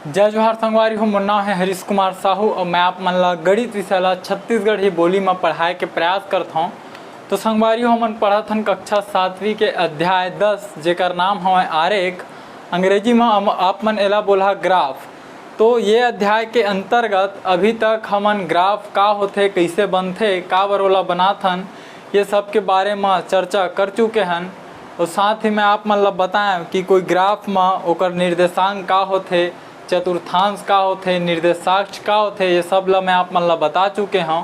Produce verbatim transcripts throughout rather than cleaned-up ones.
जय जोहार संगवारी हो, मोर नाम है हरीश कुमार साहू और मैं आप मन ला गणित विषय ला छत्तीसगढ़ी बोली में पढ़ाए के प्रयास करत हौं। तो संगवारी हो, हमन पढ़त हन कक्षा सातवीं के अध्याय दस, जेकर नाम हवय आरेख। अंग्रेजी में हम, आप मन एला बोलहा ग्राफ। तो ये अध्याय के अंतर्गत अभी तक हमन ग्राफ का होथे, कइसे बनथे, काबर ओला बनाथन, ये सब के बारे में चर्चा कर चुके हन। और साथ ही मैं आप मन ला बताएं कि कोई ग्राफ में ओकर निर्देशांक का होथे, चतुर्थांश का होथे, निर्देशाक्ष का होथे, ये सब ला मैं आप मन ला बता चुके हौं।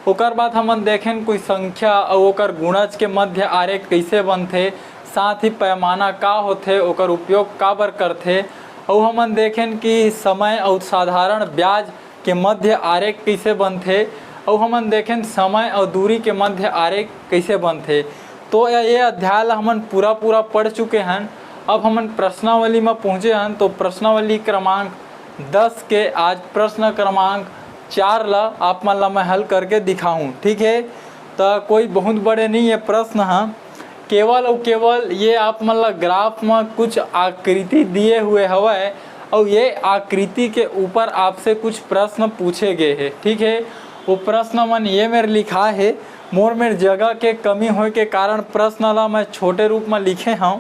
ओकर बाद हमन देखेन कोई संख्या अउ ओकर गुणज के मध्य आरेख कइसे बनथे, साथ ही पैमाना का होथे, ओकर उपयोग काबर करथे, अउ हमन देखेन कि समय अउ साधारण ब्याज के मध्य आरेख कइसे बनथे, अउ हमन देखेन समय अउ दूरी के मध्य आरेख कइसे बनथे। तो ये, ये अध्याय ला हमन पूरा पूरा पढ़ चुके हन। अब हमन प्रश्नावली में पहुँचे हन, तो प्रश्नावली क्रमांक दस के आज प्रश्न क्रमांक चार ला आप मन ला मैं हल करके दिखाहूँ, ठीक है। तो कोई बहुत बड़े नहीं ये प्रश्न ह, केवल अउ केवल ये आप मन ला ग्राफ में कुछ आकृति दिए हुए हवय, अउ ये आकृति के ऊपर आपसे कुछ प्रश्न पूछे गए हैं, ठीक है। वो प्रश्न मन ये मेर लिखा है, मोर मेर जगह के कमी होए के कारण प्रश्न ला मैं छोटे रूप में लिखे हौं।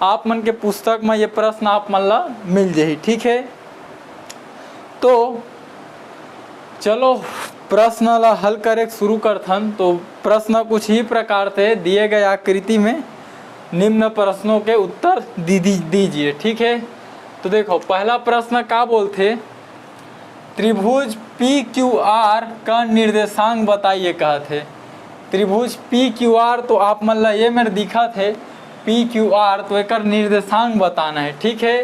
आप मन के पुस्तक में ये प्रश्न आप मन ला मिल जाही, ठीक है। तो चलो प्रश्न ला हल करे शुरू करथन। तो प्रश्न कुछ ही प्रकार से दिए गए आकृति में निम्न प्रश्नों के उत्तर दी, दी, दीजिए, ठीक है। तो देखो पहला प्रश्न का बोलथे, त्रिभुज पी क्यू आर का निर्देशांक बताइए कहत हे। त्रिभुज पी क्यू आर तो आप मन ला ये मेर दिखत हे पी क्यू आर, तो एकर निर्देशांक बताना है, ठीक है।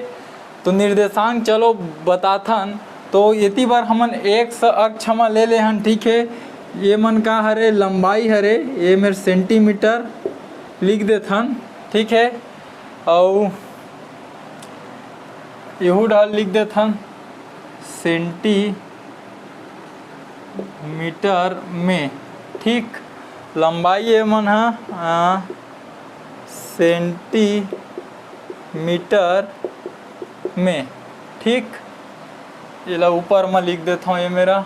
तो निर्देशांक चलो बताथन। तो एती बर हमन एक्स अक्ष म ले लेहन, ठीक है। ये मन का हरे, लंबाई हरे, ये मेर सेंटीमीटर लिख देथन, ठीक है। अउ एहू डाल लिख देथन सेंटीमीटर में, ठीक। लंबाई ये मन ह सेंटीमीटर में, ठीक। एला ऊपर म लिख देथौं, ये मेरा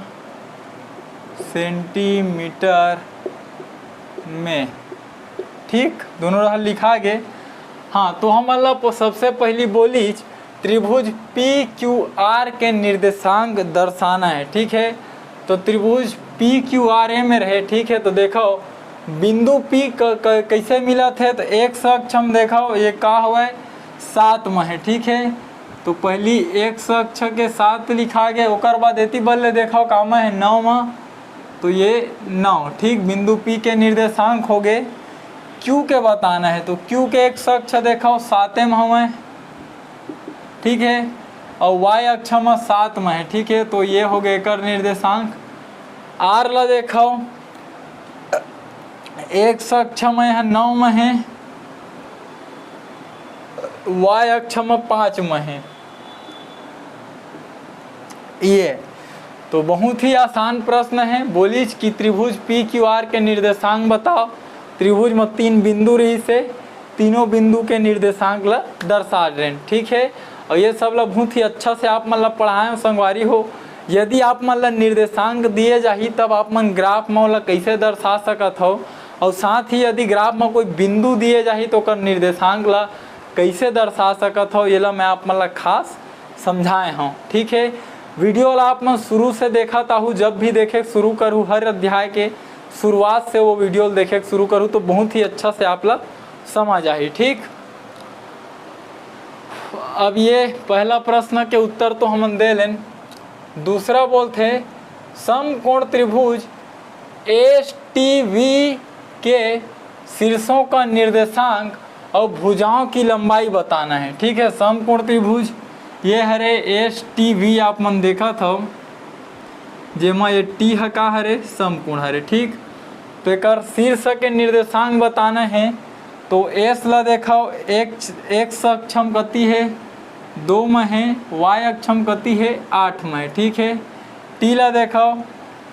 सेंटीमीटर में, ठीक। दोनों डहर लिखा गे। हाँ, तो हमन ला प-, सबसे पहली बोलीच त्रिभुज पी क्यू आर के निर्देशांक दर्शाना है, ठीक है। तो त्रिभुज पी क्यू आर ए में रहे, ठीक है। तो देखो बिंदु पी क-, क-, कैसे मिलत हे, तो एक्स अक्ष म देखो ये का हवय, सात म है, ठीक है। तो पहली एक्स अक्ष के सात लिखा गया, ओकर बाद एती बल्ले देखो का म है, नौ म, तो ये नौ, ठीक। बिंदु पी के निर्देशांक हो गए। क्यू के बताना है, तो क्यू के एक्स अक्ष देखो साते म हवय, ठीक है, और वाई अक्ष म सात म है, ठीक है। तो ये हो गए एकर निर्देशांक। आर ला देखो, एक्स अक्ष म यह नौ म है, वाई अक्ष म पाँच म है। ये तो बहुत ही आसान प्रश्न है। बोलीच कि त्रिभुज पी क्यू आर के निर्देशांक बताओ। त्रिभुज म तीन बिंदु रहिस हे, तीनों बिंदु के निर्देशांक ला दर्शा रेन, ठीक है। और ये सब ला बहुत ही अच्छा से आप मन ला पढ़ाए हौं संगवारी हो। यदि आप मन ला निर्देशांक दिए जाही, तब आप मन ग्राफ म ओला कैसे दर्शा सकत हो, और साथ ही यदि ग्राफ म कोई बिंदु दिए जाही, तो ओकर निर्देशांक ला कैसे दर्शा सकत हो, ये ला मैं आप मन ला खास समझाए हौं, ठीक है। वीडियो ला आप मन शुरू से देखत आहू, जब भी देखे शुरू करू, हर अध्याय के शुरुआत से वो वीडियो ला देखे शुरू करू, तो बहुत ही अच्छा से आप ला समझ आही, ठीक। अब ये पहला प्रश्न के उत्तर तो हमन दे लेन। दूसरा बोलथे, समकोण त्रिभुज एस टी वी के शीर्षों का निर्देशांक और भुजाओं की लंबाई बताना है, ठीक है। समकोण त्रिभुज ये हरे एस टी वी, आप मन देखत हो, जेमा ये टी ह का हरे, समकोण हरे, ठीक। तो एकर शीर्ष के निर्देशांक बताना है। तो एस ला देखो, एक्स, एक्स अक्ष म कति है, दो म है, वाई अक्ष म कति है, आठ म है, ठीक है। टी ला देखो,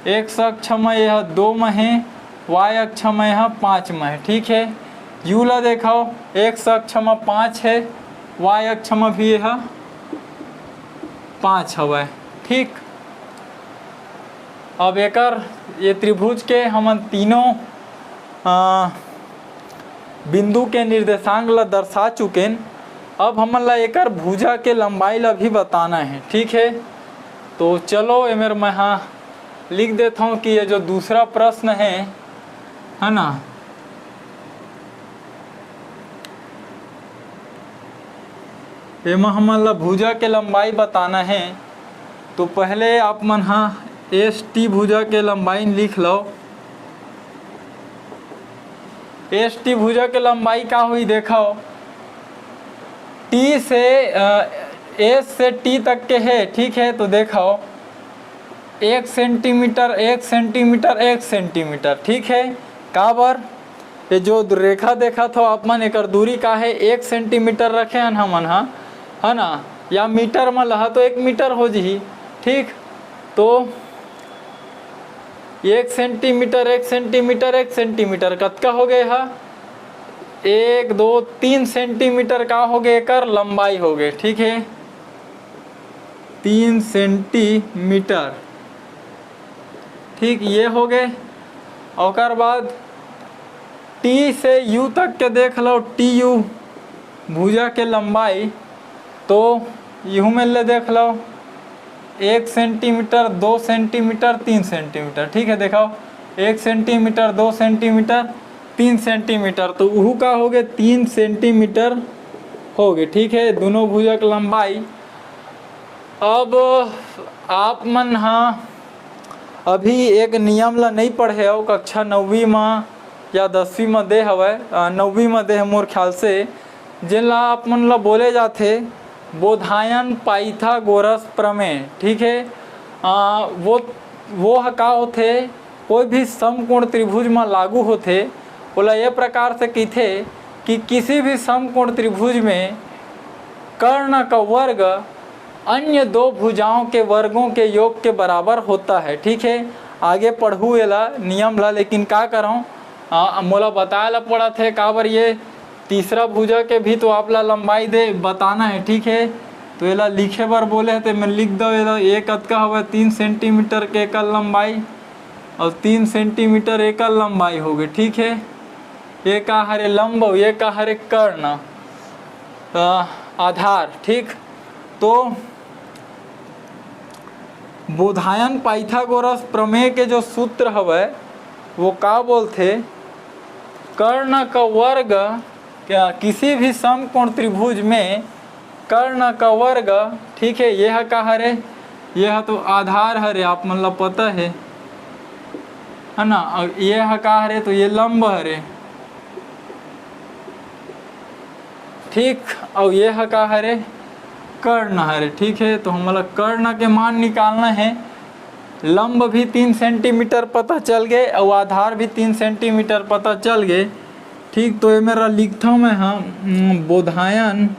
एक्स अक्ष म यह दो म है, वाई अक्ष म यह पाँच म है, ठीक है। यू ला देखो, एक्स अक्ष म पाँच है, वाई अक्ष म भी यह पाँच हवय। ठीक, अब एकर, ये त्रिभुज के हमन तीनों, अ, बिंदु के निर्देशांक ला दर्शा चुकेन। अब हमन ला एकर भुजा के लंबाई ला भी बताना है। ठीक है, तो चलो एमेर मैं हा लिख देथौं कि ये जो दूसरा प्रश्न है, है ना, एमा हमन ला भुजा के लंबाई बताना है। तो पहले आप मन हा एस टी भुजा के लंबाई लिख लो। एस टी भुजा के लंबाई का हुई, देखो, टी से, अ, एस से टी तक के है। ठीक है, तो देखो, एक सेंटीमीटर, एक सेंटीमीटर, एक सेंटीमीटर। ठीक है, काबर, ये जो रेखा देखत हो आप मन, एकर दूरी का है, एक सेंटीमीटर रखे हन हमन हा, है ना, या मीटर में लहा तो एक मीटर हो जही। ठीक, तो एक सेंटीमीटर, एक सेंटीमीटर, एक सेंटीमीटर कतका हो गए हा? एक, दो, तीन सेंटीमीटर का हो गए, एकर लंबाई हो गए। ठीक है, तीन सेंटीमीटर। ठीक, ये हो गए। ओकर बाद टी से यू तक के देख लो, टी यू भुजा के लंबाई, तो यहू में ले देख लो, एक सेंटीमीटर, दो सेंटीमीटर, तीन सेंटीमीटर। ठीक है, देखो, एक सेंटीमीटर, दो सेंटीमीटर, तीन सेंटीमीटर, तो उहू का हो गए, तीन सेंटीमीटर हो गए। ठीक है, दोनों भुजा के लंबाई। अब आप मन हा अभी एक नियम ला नहीं पढ़े हो, कक्षा नौवीं मा या दसवीं मा दे हवय, अ, नौवीं मा दे हे मोर ख्याल से, जेन ला आप मन ला बोले जाथे बोधायन पाइथागोरस प्रमेय। ठीक है, अ, वो, वो ह का होथे, कोई भी समकोण त्रिभुज मा लागू होथे, ओला ये प्रकार से कहिथे कि किसी भी समकोण त्रिभुज में कर्ण का वर्ग अन्य दो भुजाओं के वर्गों के योग के बराबर होता है। ठीक है, आगे पढ़ू एला नियम ला, लेकिन का करहूँ, आ, मोला बताए ला पड़त है, काबर ये तीसरा भुजा के भी तो आप ला लंबाई दे बताना है। ठीक है, तो एला लिखे बर बोले है, तो मैं लिख दो, एला, ये कतका हवे, तीन सेंटीमीटर के एकर लंबाई, और तीन सेंटीमीटर एकर लंबाई हो गए। ठीक है, ये का हरे, लंब, और ये का हरे, कर्ण, अ, आधार। ठीक, तो बोधायन पाइथागोरस प्रमेय के जो सूत्र हवय, वो का बोलथे, कर्ण का वर्ग, क्या किसी भी समकोण त्रिभुज में कर्ण का वर्ग, ठीक है, यह का हरे, यह तो आधार हरे, आप मन ला पता है, है ना, और यह का हरे, तो ये लंब हरे। ठीक, अउ ये ह का हरे, कर्ण हरे। ठीक है, तो हमला कर्ण के मान निकालना है। लंब भी तीन सेंटीमीटर पता चल गए अउ आधार भी तीन सेंटीमीटर पता चल गए। ठीक, तो ये मेरा लिखता हूँ मैं, हाँ, बोधायन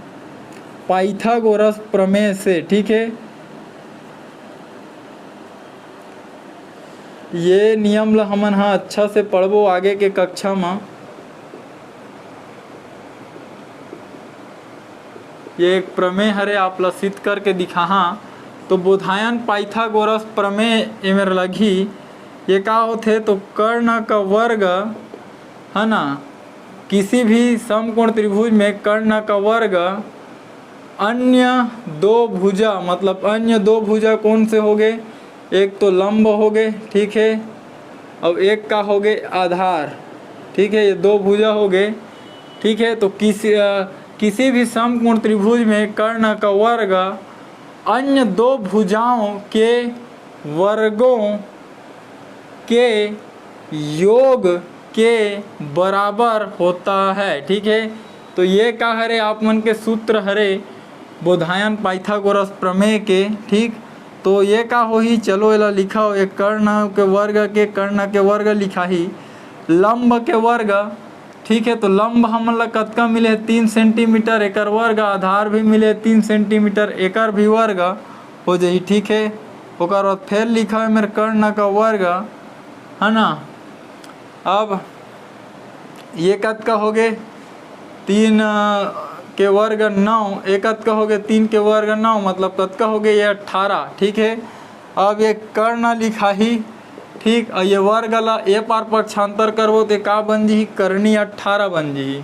पाइथागोरस प्रमेय से। ठीक है, ये नियम ला हमन हा अच्छा से पढ़बो आगे के कक्षा मा। ये एक प्रमेय हरे, आप ला सिद्ध करके दिखाहा। तो बोधायन पाइथागोरस प्रमेय एमेर लगही। ये का होथे, तो कर्ण का वर्ग है ना, किसी भी समकोण त्रिभुज में कर्ण का वर्ग अन्य दो भुजा, मतलब अन्य दो भुजा कौन से हो गए, एक तो लंब हो गए, ठीक है, और एक का हो गए, आधार। ठीक है, ये दो भुजा हो गए। ठीक है, तो किसी, अ, किसी भी समकोण त्रिभुज में कर्ण का वर्ग अन्य दो भुजाओं के वर्गों के योग के बराबर होता है। ठीक है, तो ये का हरे, आप मन के सूत्र हरे बोधायन पाइथागोरस प्रमेय के। ठीक, तो ये का होही, चलो एला लिखव, एक कर्ण के वर्ग के कर्ण के वर्ग लिखाही, लंब के वर्ग। ठीक है, तो लंब हमन ला कतका मिले हे? तीन सेंटीमीटर। एकर वर्ग, आधार भी मिले तीन सेंटीमीटर, एकर भी वर्ग हो जाही। ठीक है, ओकर बाद फेर लिखा है मेरे कर्ण का वर्ग, है ना। अब ये कतका हो गए? तीन, अ, के वर्ग नौ, ये कतका हो गे? तीन के वर्ग नौ, मतलब कतका हो गे? ये अट्ठारह। ठीक है, अब ये कर्ण लिखाही, ठीक, और ये वर्ग ला ए पार पक्षांतर करबो ते का बन जही? करणी अट्ठारह बन जही।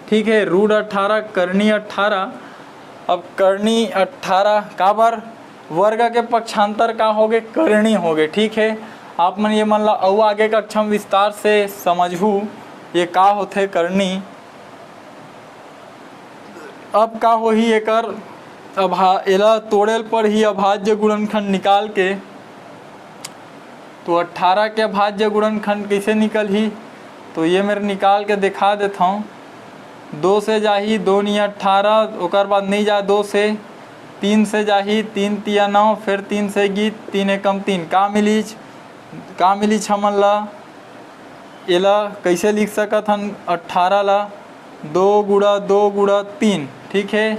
ठीक है, रूट अट्ठारह, करणी अट्ठारह। अब करणी अट्ठारह काबर? वर्ग के पक्षांतर का होगे? करणी होगे। ठीक है, आप मन ये मन ला अउ आगे कक्षा में विस्तार से समझहू, ये का होथे करणी। अब का होही एकर? अभा-, एला तोड़े ल पड़ही अभाज्य गुणनखंड निकाल के। तो अट्ठारह के अभाज्य गुणनखंड कइसे निकलही? तो ये मेर निकाल के दिखा देथौं। दो से जाही, दो नी अट्ठारह, ओकर बाद नहीं जाए दो से, तीन से जाही, तीन तिया नौ, फिर तीन से गी, तीन एकम तीन। का मिलीच? का मिलीच हमन ला? एला कइसे लिख सकत हन? अट्ठारह ला दो गुणा दो गुणा तीन, ठीक है।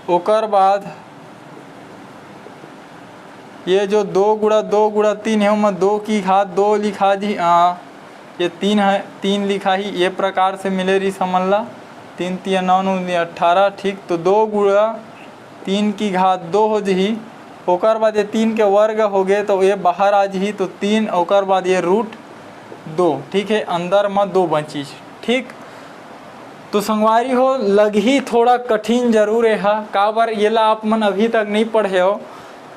ओकर बाद ये जो दो गुणा दो गुणा तीन है, ओमा दो की घात दो लिखा जी, आ, ये तीन है, तीन लिखा ही, ये प्रकार से मिले रही समझ ला, तीन तिया नौ, नौ अट्ठारह, ठीक। तो दो गुणा तीन की घात दो हो जही, ओकर बाद ये तीन के वर्ग हो गए तो ये बाहर आ जही, तो तीन, ओकर बाद ये रूट दो, ठीक है, अंदर में दो बचिस, ठीक। तो संगवारी हो, लगही थोड़ा कठिन जरूर है, काबर ये ला आप मन अभी तक नहीं पढ़े हो।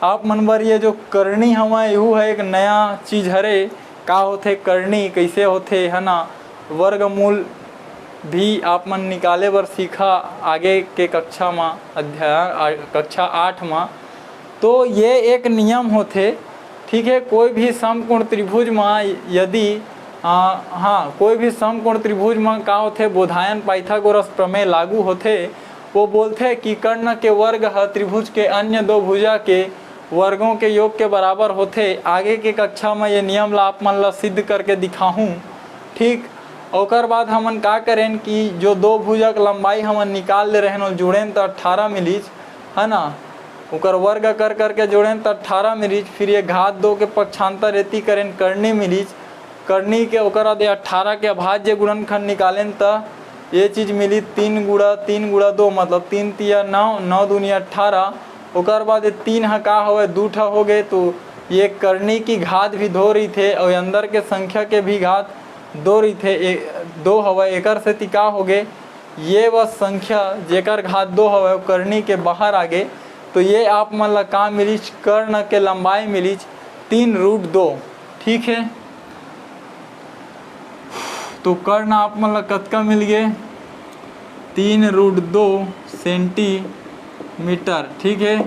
आप मन बर ये जो करणी हवय, यहू है एक नया चीज हरे। का होथे करणी, कइसे होथे, है ना, वर्गमूल भी आप मन निकाले बर सीखा आगे के कक्षा मा, अध्याय, आ, कक्षा आठ मा। तो ये एक नियम होथे, ठीक है। कोई भी समकोण त्रिभुज मा यदि, आ, हाँ, कोई भी समकोण त्रिभुज मा का होथे, बोधायन पाइथागोरस प्रमेय लागू होथे। वो बोलथे कि कर्ण के वर्ग ह त्रिभुज के अन्य दो भुजा के वर्गों के योग के बराबर होथे। आगे के कक्षा में ये नियम ला आप मन ला सिद्ध करके दिखाहूँ, ठीक। ओकर बाद हमन का करेन कि जो दो भुजा के लंबाई हमन निकाल ले रहेन, ओला जोड़ेन त अट्ठारह मिलिच, है ना। ओकर वर्ग कर करके जोड़ेन त अट्ठारह मिलिच। फिर ये घात दो के पक्षांतर एती करेन, करणी मिलिच। करणी के ओकर बाद ये अट्ठारह के अभाज्य गुणनखंड निकालेन त ये चीज मिली, तीन गुणा तीन गुणा दो, मतलब तीन तिया नौ, नौ दूनी अट्ठारह। ओकर बाद ये तीन ह का हवय, दू ठा हो गए, तो ये करणी की घात भी दो रहिथे और अंदर के संख्या के भी घात दो रहिथे, ए-, दो हवय। एकर सेती का हो गए, ये व संख्या जेकर घात दो हवय, वो करणी के बाहर आ गए। तो ये आप मन ला का मिलिच, कर्ण के लंबाई मिलिच तीन रूट दो, ठीक है। तो कर्ण आप मन ला कतका मिल गए, तीन रूट दो सेंटीमीटर, ठीक है।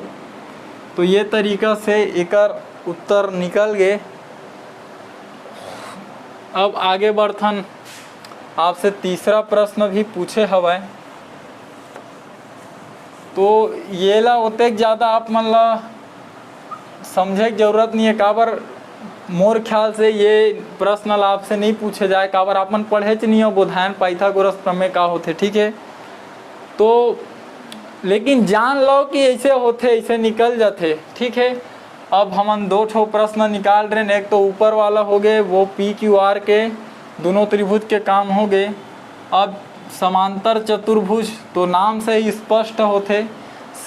तो ये तरीका से एकर उत्तर निकल गए। अब आगे बढ़थन, आपसे तीसरा प्रश्न भी पूछे हवय, तो ये ला ओतेक ज़्यादा आप मन ला समझे के जरूरत नहीं है। काबर, मोर ख्याल से ये प्रश्न ला आपसे नहीं पूछे जाए, काबर आप मन पढ़े च नहीं हो बोधायन पाइथागोरस प्रमेय का होथे, ठीक है। तो लेकिन जान लो कि ऐसे होथे, ऐसे निकल जाथे, ठीक है। अब हमन दो ठो प्रश्न निकाल रहे हैं, एक तो ऊपर वाला हो गए, वो पी क्यू आर के दोनों त्रिभुज के काम हो गए। अब समांतर चतुर्भुज तो नाम से ही स्पष्ट होथे,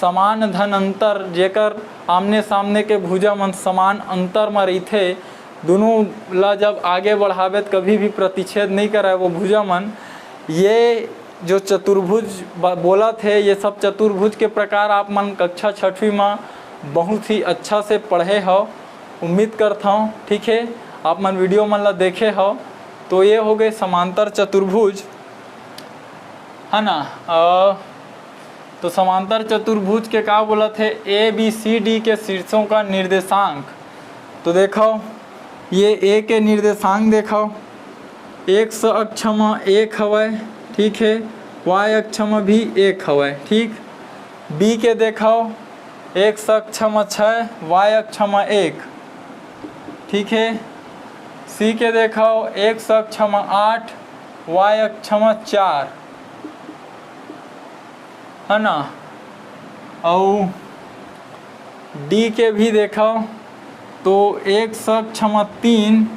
समान धन अंतर, जेकर आमने सामने के भुजा मन समान अंतर म रहिथे, दोनों ला जब आगे बढ़ावे त कभी भी प्रतिच्छेद नहीं करे वो भुजा मन। ये जो चतुर्भुज ब-, बोलत हे, ये सब चतुर्भुज के प्रकार आप मन कक्षा छठवीं म बहुत ही अच्छा से पढ़े हव, उम्मीद करत हव, ठीक है। आप मन वीडियो मन ला देखे हव, तो ये हो गए समांतर चतुर्भुज, है ना। अ, तो समांतर चतुर्भुज के का बोलत हे, ए बी सी डी के शीर्षों का निर्देशांक। तो देखो, ये ए के निर्देशांक देखो, एक्स अक्ष म एक हवय, ठीक है, वाई अक्ष म भी एक हवय, ठीक। बी के देखो, एक्स अक्ष म छः, वाई अक्ष म एक, ठीक है। सी के देखो, एक्स अक्ष म आठ, वाई अक्ष म चार, है ना। अउ डी के भी देखो, तो एक्स अक्ष म तीन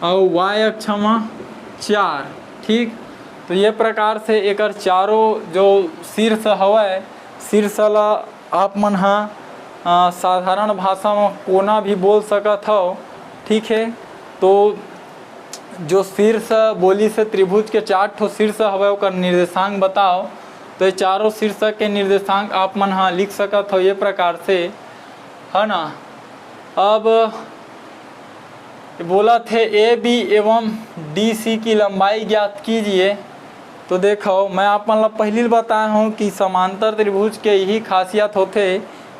अउ वाई अक्ष म चार, ठीक, तो ये प्रकार से एकर चारों जो शीर्ष हवय, शीर्ष ला आप मन ह, अ, साधारण भाषा म कोना भी बोल सकत हव। ठीक है, तो जो शीर्ष बोलिस हे त्रिभुज के चार ठो शीर्ष हवय, ओकर निर्देशांक बताओ। तो ये चारों शीर्ष के निर्देशांक आप मन ह लिख सकत हव ये प्रकार से, है ना। अब बोलत हे, ए बी एवं डी सी की लंबाई ज्ञात कीजिए। तो देखो, मैं आप मन ला पहिली बताए हूँ कि समांतर त्रिभुज के यही खासियत होथे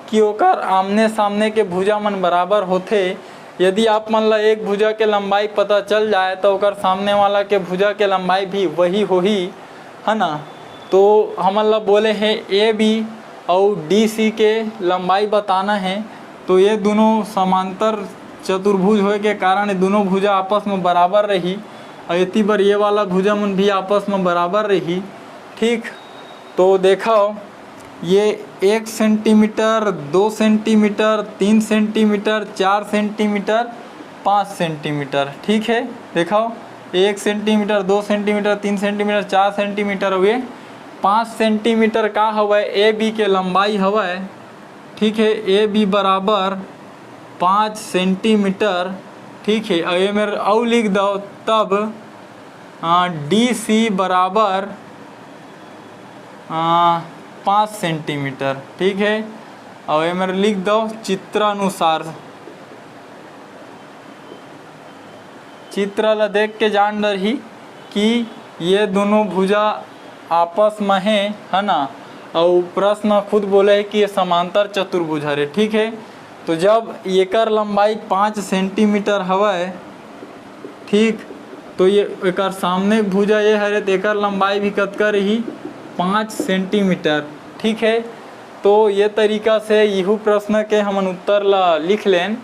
कि ओकर आमने सामने के भुजा मन बराबर होथे। यदि आप मन ला एक भुजा के लंबाई पता चल जाए, तो ओकर सामने वाला के भुजा के लंबाई भी वही होही, है ना। तो हमन ला बोले हे ए बी अउ डी सी के लंबाई बताना हे। तो ये दोनों समांतर चतुर्भुज होए के कारण ये दोनों भुजा आपस में बराबर रही, और एती बर ये वाला भुजा मन भी आपस में बराबर रही। ठीक, तो देखो, ये एक सेंटीमीटर, दो सेंटीमीटर, तीन सेंटीमीटर, चार सेंटीमीटर, पाँच सेंटीमीटर। ठीक है, देखो, एक सेंटीमीटर, दो सेंटीमीटर, तीन सेंटीमीटर, चार सेंटीमीटर हुए, पाँच सेंटीमीटर का हवय, ए बी के लंबाई हवय। ठीक है, ए बी बराबर पाँच सेंटीमीटर। ठीक है, अउ ये मेर अउ लिख दो, तब डी सी बराबर पाँच सेंटीमीटर। ठीक है, अउ ये मेर लिख दो चित्रानुसार। चित्र ला देख के जान डरही कि ये दोनों भुजा आपस में हे, है ना। अउ प्रश्न खुद बोले हे कि ये समांतर चतुर्भुज हरे। ठीक है, तो जब एकर लंबाई पाँच सेंटीमीटर हवय, ठीक, तो ये एकर सामने भुजा ये हरे, तो एकर लंबाई भी कतका रही? पाँच सेंटीमीटर। ठीक है, तो ये तरीका से इहू प्रश्न के हमन उत्तर ला लिख लेन।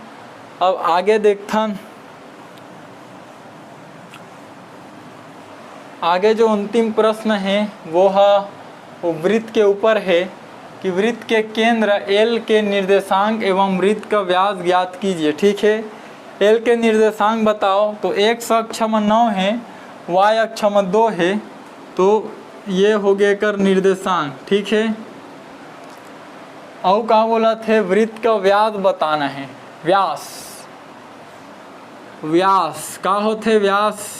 अब आगे देखथन, आगे जो अंतिम प्रश्न है वो ह वो वृत्त के ऊपर है कि वृत्त के केंद्र एल के निर्देशांक एवं वृत्त का व्यास ज्ञात कीजिए। ठीक है, एल के निर्देशांक बताओ। तो एक्स अक्ष में नौ है, वाई अक्ष में दो है, तो ये हो गया एकर निर्देशांक। ठीक है, अउ का बोलत हे, वृत्त का व्यास बताना है। व्यास, व्यास का होथे? व्यास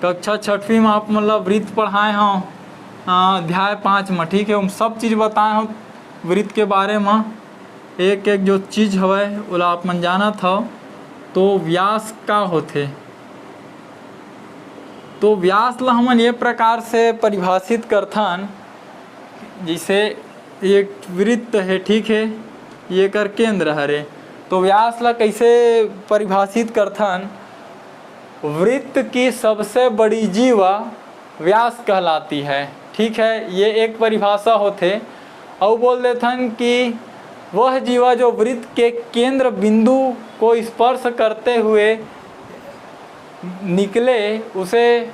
कक्षा छठवीं में आप मन ला वृत्त पढ़ाए हव, अ, अध्याय पाँच में। ठीक है, हम सब चीज बताए हव वृत्त के बारे में, एक एक जो चीज हवय ओला आप मन जानत हव। तो व्यास का होथे? तो व्यास ला हमन ये प्रकार से परिभाषित करथन, जैसे एक वृत्त है, ठीक है, ये कर केंद्र हरे। तो व्यास ला कैसे परिभाषित करथन? वृत्त की सबसे बड़ी जीवा व्यास कहलाती है। ठीक है, ये एक परिभाषा होथे। अउ बोल देथन कि वह जीवा जो वृत्त के केंद्र बिंदु को स्पर्श करते हुए निकले, उसे,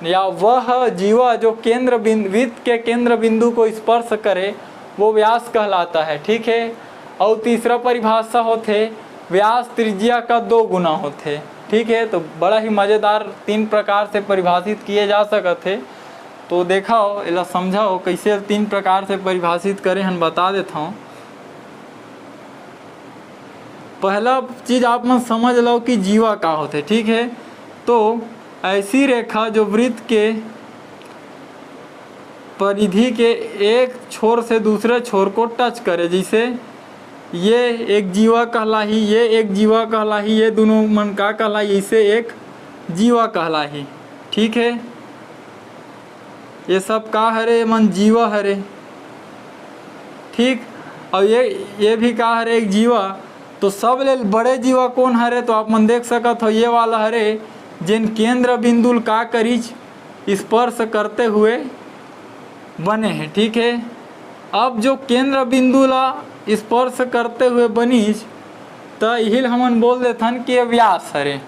या वह जीवा जो केंद्र बिंदु, वृत्त के केंद्र बिंदु को स्पर्श करे, वो व्यास कहलाता है। ठीक है, और तीसरा परिभाषा होथे, व्यास त्रिज्या का दो गुना होथे। ठीक है, तो बड़ा ही मजेदार तीन प्रकार से परिभाषित किए जा सकत हे। तो देखो, एला समझो, कैसे तीन प्रकार से परिभाषित करे हन, बता देता हूँ। पहला चीज आप मन समझ लो कि जीवा का होथे। ठीक है, तो ऐसी रेखा जो वृत्त के परिधि के एक छोर से दूसरे छोर को टच करे, जैसे ये एक जीवा कहलाही, ये एक जीवा कहलाही, ये दोनों मन का कहलाही, इसे एक जीवा कहलाही। ठीक है, ये सब का हरे? मन जीवा हरे। ठीक, और ये, ये भी का हरे? एक जीवा। तो सब ले बड़े जीवा कौन हरे? तो आप मन देख सकत हो, ये वाला हरे, जेन केंद्र बिंदु ल का करिच, स्पर्श करते हुए बने हैं। ठीक है, अब जो केंद्र बिंदु ला स्पर्श करते हुए बनिच, त इहिल हमन बोल देथन कि ये व्यास हरे।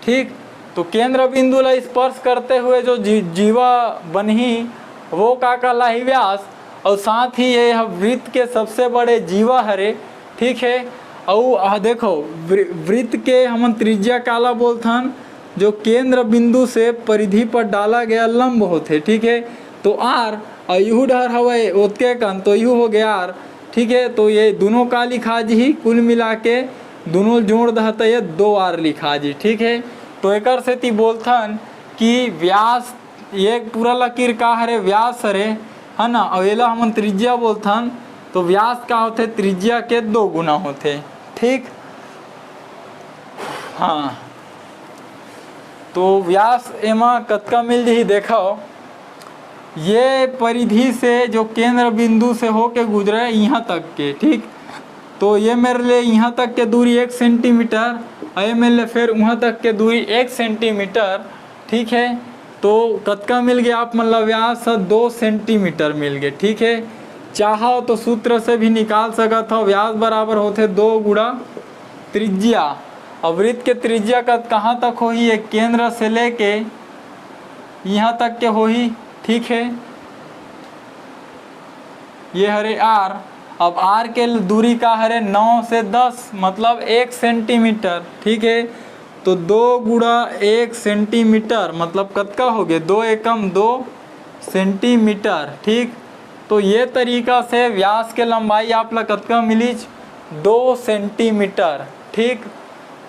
ठीक, तो केंद्र बिंदु ला स्पर्श करते हुए जो जी-, जीवा बनही, वो का कहलाही? व्यास। और साथ ही ये ह वृत्त के सबसे बड़े जीवा हरे। ठीक है, और आ देखो, वृ-, वृत्त के हमन त्रिज्या काला बोलथन? जो केंद्र बिंदु से परिधि पर डाला गया लंब होथे, ठीक है। तो आर, अउ इहू डहर हवय ओतके कन, तो इहू हो गया आर, ठीक है। तो ये दोनों का लिखा जी, कुल मिला के दोनों जोड़ दहत ये दो आर लिखा जी, ठीक है। तो एकर सेती बोलथन कि व्यास, ये पूरा लकीर का हरे, व्यास हरे, है ना। अउ एला हमन त्रिज्या बोलथन। तो व्यास का होथे? त्रिज्या के दो गुना होथे, ठीक। हाँ, तो व्यास एमा कतका मिल जही, देखो, ये परिधि से जो केंद्र बिंदु से होके गुजरे यहाँ तक के, ठीक। तो ये मेरे लिए यहाँ तक के दूरी एक सेंटीमीटर, और ये मेरे लिए फिर वहाँ तक के दूरी एक सेंटीमीटर, ठीक है। तो कतका मिल गया आप मन ला व्यास ह? दो सेंटीमीटर मिल गए, ठीक है। चाहो तो सूत्र से भी निकाल सकत हो, व्यास बराबर होथे दो गुणा त्रिज्या। अब वृत्त के त्रिज्या का कहाँ तक होही? ये केंद्र से लेके यहाँ तक के होही, ठीक है। ये हरे आर। अब आर के दूरी का हरे? नौ से दस, मतलब एक सेंटीमीटर, ठीक है। तो दो गुणा एक सेंटीमीटर मतलब कतका हो गए? दो एकम दो सेंटीमीटर, ठीक। तो ये तरीका से व्यास के लंबाई आप ला कतका मिलिच? दो सेंटीमीटर, ठीक।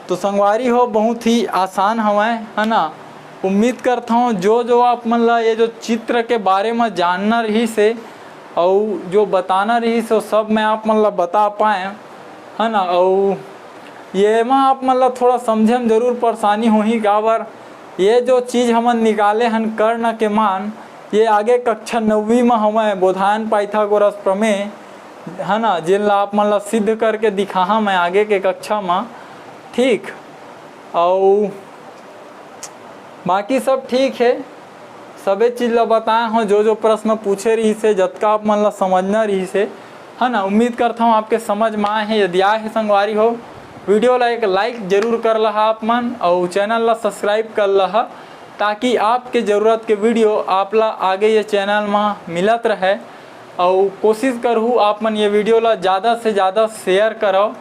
तो संगवारी हो, बहुत ही आसान हवय, है ना। उम्मीद करता हूँ जो जो आप मन ला ये जो चित्र के बारे में जानना रहिस हे अउ जो बताना रहिस हे, सब मैं आप मन ला बता पाए, है ना। अउ ये मा आप मन ला थोड़ा समझे में जरूर परेशानी होही, काबर ये जो चीज हमन निकाले हन कर्ण के मान, ये आगे कक्षा नौवीं में हवय, बोधायन पाइथागोरस प्रमेय, है ना, जेन ला आप मन ला सिद्ध करके दिखाहा मैं आगे के कक्षा में, ठीक। अउ बाकी सब ठीक है, सबे चीज ला बताए हों, जो जो प्रश्न पूछे रहिस हे, जतका आप मन ला समझना रहिस हे, है ना। उम्मीद करता हूँ आपके समझ में आए हे। यदि आए हे संगवारी हो, वीडियो ला एक लाइक जरूर कर लहा आप मन, अउ चैनल ला सब्सक्राइब कर लहा, ताकि आपके जरूरत के वीडियो आप ला आगे ये चैनल में मिलत रहे। अउ कोशिश करहू आप मन ये वीडियो ला ज़्यादा से ज़्यादा शेयर करव,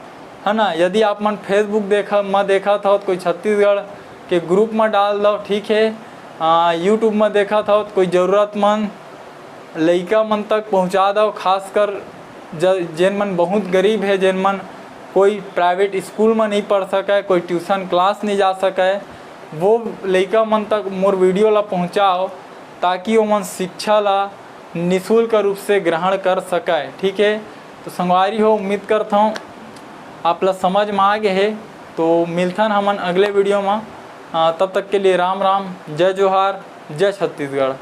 है ना। यदि आप मन Facebook देखा, म देखत हव, कोई छत्तीसगढ़ के ग्रुप में डाल दव, ठीक है। आ, YouTube में देखत हव, कोई ज़रूरतमंद लइका मन तक पहुँचा दव, खासकर ज-, जेन मन बहुत गरीब है, जेन मन कोई प्राइवेट स्कूल में नहीं पढ़ सके, कोई ट्यूशन क्लास नहीं जा सके, वो लइका मन तक मोर वीडियो ला पहुँचाव, ताकि ओमन शिक्षा ला निशुल्क रूप से ग्रहण कर सके, ठीक है। तो संगवारी हो, उम्मीद करता हूँ आप ला समझ में आ गए है। तो मिलथन हमन अगले वीडियो में। आ, तब तक के लिए राम राम, जय जोहार, जय छत्तीसगढ़।